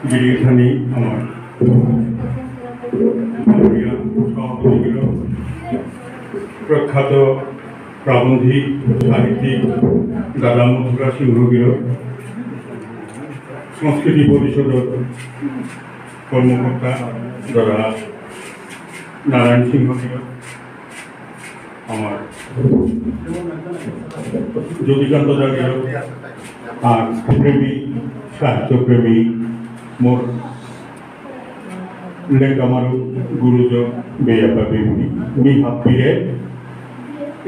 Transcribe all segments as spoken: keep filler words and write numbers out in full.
গিরিগিথানি আমার প্রিয় সভাপতি গিরক, প্রখ্যাত প্রাবন্ধিক সাহিত্যিক দাদা মথুরা সিংহ গিরক, সংস্কৃতি পরিষদর কর্মকর্তা দাদা নারায়ণ সিংহ গিরক, আমার যতিকান্ত দা গিরক, আর প্রেমী, সাহিত্য প্রেমী, মোর লেকামারু গুরুজন বেয়াপা বেবুনি, মি হাব্বিরে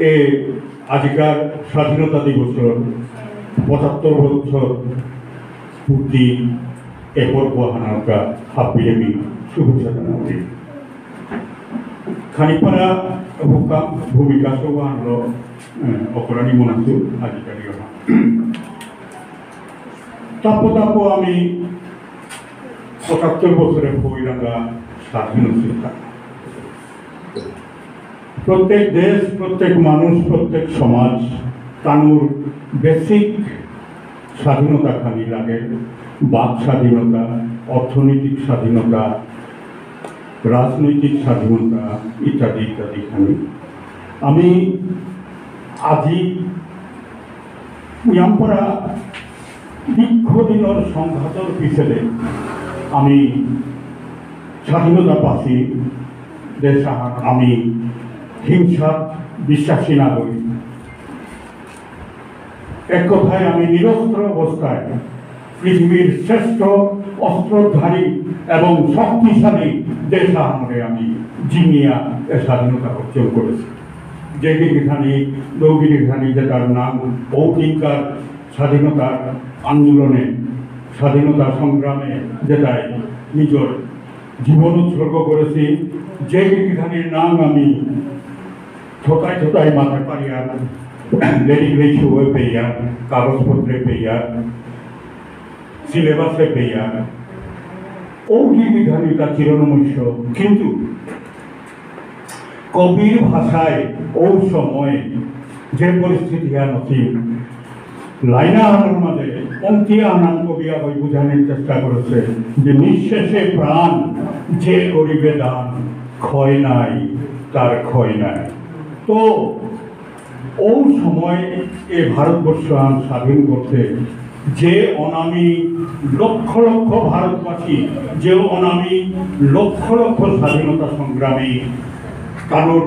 এ আজিকার স্বাধীনতা দিবসর পঁচাত্তর বছর পূর্তি এ পর্ব হানাকা হাব্বিরে মি শুভেচ্ছা জানাউরি। খানিপারা ভূকা-, ভূমিকা সৌহানলো, এ, অকরানি মনাসু আজিকালি অহা। তাপো তাপো আমি পঁচাত্তর বছরে ফৌরাঙা স্বাধীন অসিতা। প্রত্যেক দেশ, প্রত্যেক মানুষ, প্রত্যেক সমাজ তানুর বেসিক স্বাধীনতা খানি লাগে, বাক স্বাধীনতা, অর্থনৈতিক স্বাধীনতা, রাজনৈতিক স্বাধীনতা ইত্যাদি ইত্যাদি খানি। আমি আজি ইয়ামপারা দীর্ঘদিনর সংঘাতর পিছেদে আমি স্বাধীনতা পাসি, দেশ আহান আমি হিংসাত বিশ্বাসী না করি। এক কথায় আমি নিরস্ত্র অবস্থায় পৃথিবীর শ্রেষ্ঠ অস্ত্রধারী এবং শক্তিশালী দেশ আহানরে আমি জিনিয়া এ স্বাধীনতা অর্জন করেছি। যে গিরিগিথানি, দৌ গিরিগিথানি যেতার নাঙ ঔদিনকার স্বাধীনতার আন্দোলনে, স্বাধীনতা সংগ্রামে যেতাই নিজর জীবন উৎসর্গ করেছি, যে গিরিগিথানির নাঙ আমি থতাই থতাই মাতে পারিয়ার, লেরিক লেইসে পেয়ার, কাগজপত্রে পেয়ার, সিলেবাসে পেয়ার, ঔ গিরিগিথানিতা চিরনমস্য। কিন্তু কবির ভাষায় ঔ সময় যে পরিস্থিতি আহান আছিল, লাইন আহানর মাঝে অন্তি আহান কবি আগই বুঝানির চেষ্টা করেছে যে নিঃশেষে প্রাণ যে করিবে দান, ক্ষয় নাই তার ক্ষয় নাই। তো ঔ সময় এ ভারতবর্ষ আহান স্বাধীন করতে যে অনামি লক্ষ লক্ষ ভারতবাসী, যে অনামি লক্ষ লক্ষ স্বাধীনতা সংগ্রামী, কারণ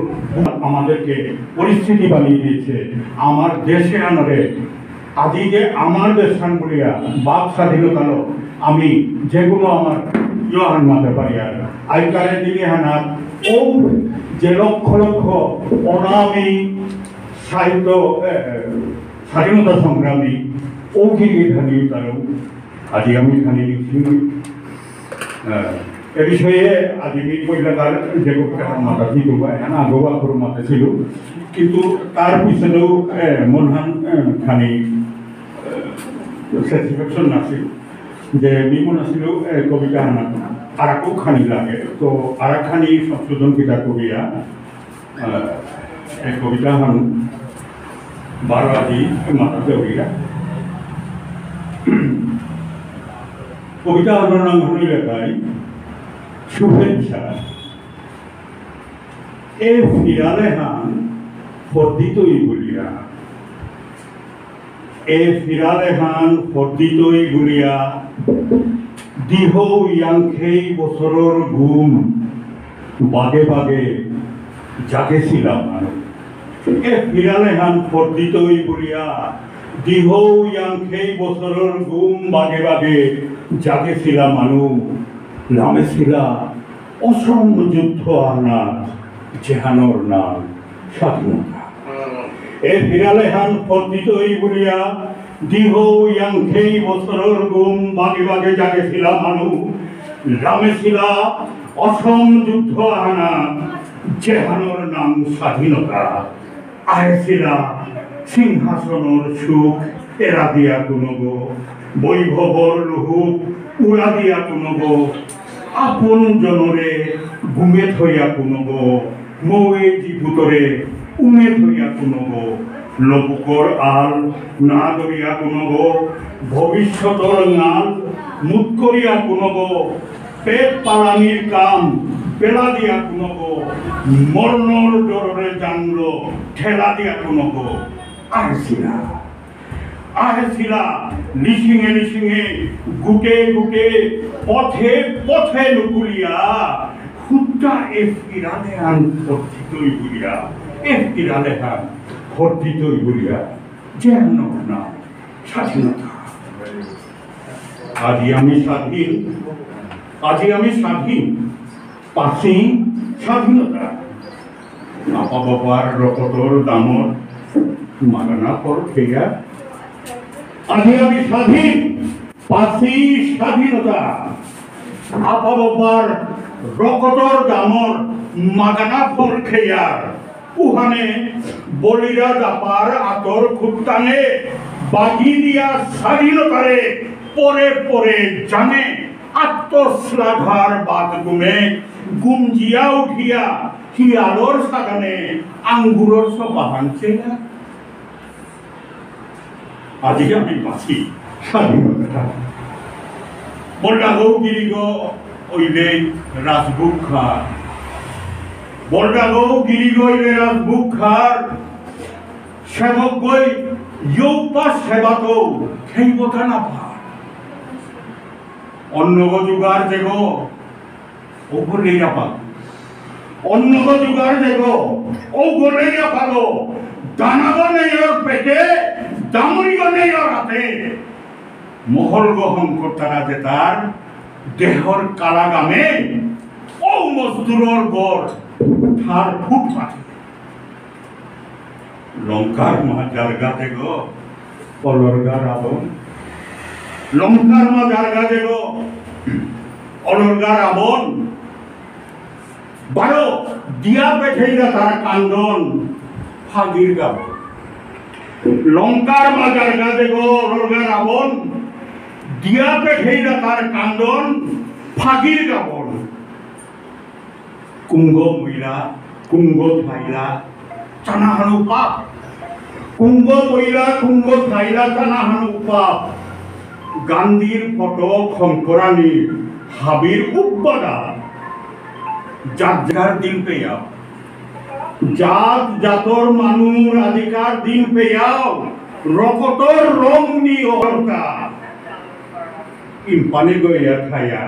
আমাদেরকে পরিস্থিতি বানিয়ে দিয়েছে। আমার দেশ এহানরে আজি যে আমার দেশ আহান বুলিয়া বাক স্বাধীনতালো আমি যে কোনো আমার ইয়ে আহান মাতে পারিয়ার। আইকারে দিনে হানাত ঔ যে লক্ষ লক্ষ অনামি সাহিত্য, এ, এ, স্বাধীনতা সংগ্রামী ঔ গিরিগিথানি তারও আজি আমি খানি নিশ্চিত। এ, এ বিষয়ে আজি মি পয়লাকার যে কবিতা আহান মাতাসিলু বা এহান আগেও আগর মাতাসিলু, কিন্তু তার পিছনেও, এ, মনহান, এ, খানি, এ, satisfaction নাছিল যে মি মনাসিলু, এ, কবিতা আহান আরাকউ খানি লাগে, তো আরাক খানি সংশোধন কিতা করিয়া, আহ, এই কবিতা আহান বারো আজি মাতা দেউরিয়া। কবিতা আহানর নাঙ হইল তাই শুভেচ্ছা। এ ফিরাল এহান ফর্দিতই বুলিয়া। এ ফিরাল এহান ফর্দিতই বুলিয়া, দিহৌ ইয়াংখেই বছরর গুম বাগে বাগে জাগেসিলা মানু। এ ফিরাল এহান ফর্দিতই বুলিয়া, দিহৌ ইয়াংখেই বছরর গুম বাগে বাগে জাগেসিলা মানু। লামেসিলা অসম যুদ্ধ আহানাত যেহানর নাঙ স্বাধীনতা। এ ফিরাল এহান ফর্দিতই বুলিয়া, দিহৌ ইয়াংখেই বছরর গুম বাগে বাগে জাগেসিলা মানু। লামেসিলা অসম যুদ্ধ আহানাত যেহানর নাঙ স্বাধীনতা। আহেসিলা সিংহাসনর সুখ এরা দিয়া কুনগো, বৈভবর লুহুক উড়া দিয়া কুনগো, আপন জনরে গুমে থইয়া কুনগো, মৌয়ে জিপুতরে উমে থইয়া কুনগো, লবুকর আল না ধরিয়া কুনগো, ভবিষ্যতর নাল মুত করিয়া কুনগো, পেট পালানির কাম বেলা দিয়া কুনগো, মরণর ডররে জানলো ঠেলা দিয়া কুনগো। আহেসিলা, আহেসিলা, লিসিঙে লিসিঙে, গুটে গুটে, পথে পথে নুকুলিয়া, হুদ্দা এফ ইরালে আন ভর্তিতই বুলিয়া, এফ ইরালে আন ভর্তিতই বুলিয়া, যেন না স্বাধীনতা। আজি আমি স্বাধীন, আজি আমি স্বাধীন, পাসি স্বাধীনতা। আপা বাবার রকতর দামর মাগানা ফল খেয়া। আজি আমি স্বাধীন, পাসি স্বাধীনতা। আপা বাবার রকতর দামর মাগানা ফল খেয়া। উহানে বলিরা দাপার আতর খুঁটাঙে বাগি দিয়া স্বাধীনতারে পরে পরে জানে আত্মশ্লাঘার বাদ গুমে গুঞ্জিয়া উঠিয়া হিয়ালর সাগানে আঙ্গুরর সপাহান চেয়া। আজি আমি পাসি স্বাধীনতা। বলডাগৌ গিরিগ অইলে রাজবুক খার। বলডাগৌ গিরিগ অইলে রাজবুক খার। সেবক গই ইয়ৌপা সেবাতৌ খেইবতা না পার। অন্নগ যোগার যেগ, ঔগ লেইয়া পাগ। অন্নগ যোগার যেগ, ঔগ লেইয়া পাগ। দানাগ নেইয়র পেটে, দামুরিগ নেইয়র হাতে। মহলগ হঙকরতারা যেতার, দেহর কালাগামে, ঔ মজদুরর গর, থার ফুটপাতে। লঙ্কার মা জারগা যেগ, অলরগা রাবণ। লঙ্কার মা জারগা যেগ, অলরগা রাবণ। বারো, দিয়া পেঠেইরা তার কান্দন, ফাগির গাবন। লঙ্কার মা জারগা যেগ, অলরগা রাবণ। দিয়া পেঠেইরা তার কান্দন, ফাগির গাবন। কুঙ্গ মইলা, কুঙ্গ থাইলা, চানা হানু পাপ। কুঙ্গ মইলা, কুঙ্গ থাইলা, চানা হানু পাপ। গান্ধীর ফটো খমকরানি হাবির উব্বাদা। জাত জাগার দিন পেয়া। জাত জাতর মানুর অধিকার দিন পেয়াও। রকতর রং নি অহরকা। ইম্পানি গইয়া থায়া।